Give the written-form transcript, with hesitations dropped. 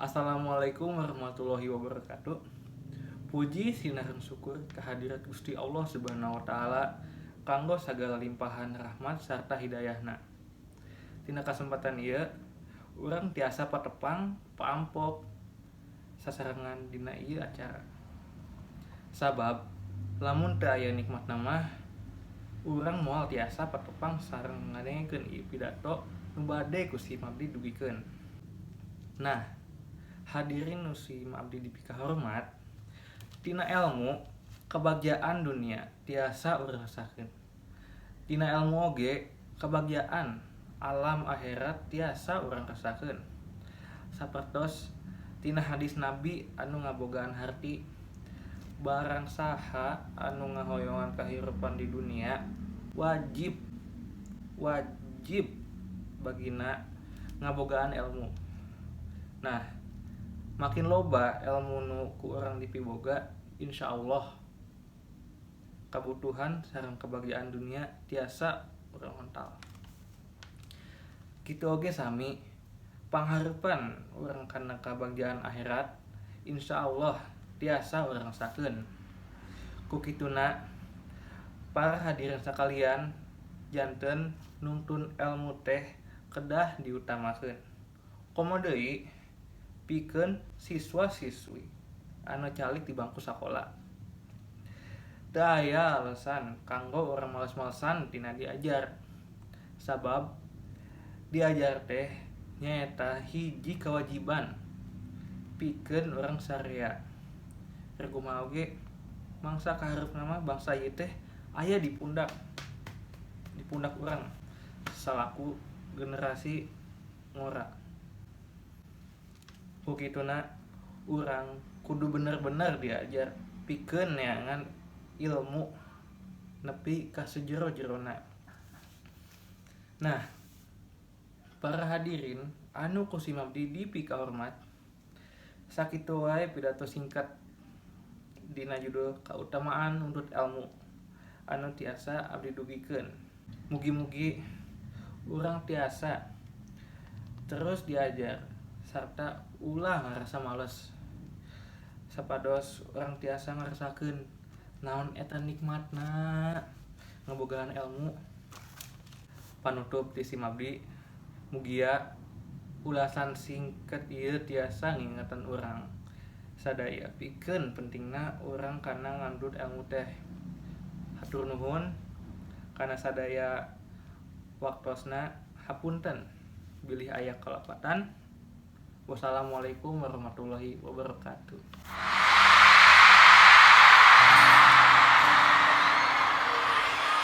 Assalamualaikum warahmatullahi wabarakatuh. Puji sinareng syukur kehadirat Gusti Allah Subhanahu wa taala kanggo sagala limpahan rahmat sarta hidayahna. Tina kasempatan ieu urang tiasa patepang paampok sasarengan dina ieu acara. Sabab lamun teu aya nikmatna mah urang moal tiasa patepang sareng ngadengekeun ieu pidato nu bade ku sim abdi dugikeun. Nah, hadirin nu sim abdi dipikahormat, tina elmu kebagjaan dunia tiasa urang rasakeun. Tina elmu oge kebagjaan alam akhirat tiasa urang rasakeun. Sapertos tina hadis Nabi anu ngabogaan harti, barang saha anu ngahoyongan kahirupan di dunia, wajib wajib bagina ngabogaan elmu. Nah, makin loba elmu nu ku urang dipiboga, insyaallah kabutuhan sareng kebahagiaan dunia tiasa urang hontal. Kitu oge sami panghareupan urang kana kabagjaan akhirat, insyaallah tiasa urang rasakeun. Ku kituna, para hadirin sakalian, janten nungtun elmu teh kedah diutamakeun. Komo deui pikeun siswa-siswi anu calik di bangku sakola. Teu aya alasan kanggo urang males-malesan tina diajar. Sabab diajar teh nyaeta hiji kewajiban pikeun urang sadaya. Rek kumaha oge mangsa kahareupna mah bangsa ieu teh aya di pundak urang salaku generasi ngora. Ku kituna urang kudu bener-bener diajar pikeun neangan ilmu nepi ka sajero-jerona. Nah, para hadirin anu ku sim abdi dipikahormat, sakitu wae pidato singkat dina judul kautamaan nuntut elmu anu tiasa abdi dugikeun. Mugi-mugi urang tiasa terus diajar sarta ulah ngarasa males, sapados urang tiasa ngarasakeun naon eta nikmatna ngabogaan elmu. Panutup ti sim abdi, mugia ulasan singkat ieu tiasa ngingetan urang sadaya pikeun pentingna urang kana ngandut elmu teh. Hatur nuhun kana sadaya waktosna, hapunten bilih aya kalepatan. Wassalamualaikum warahmatullahi wabarakatuh.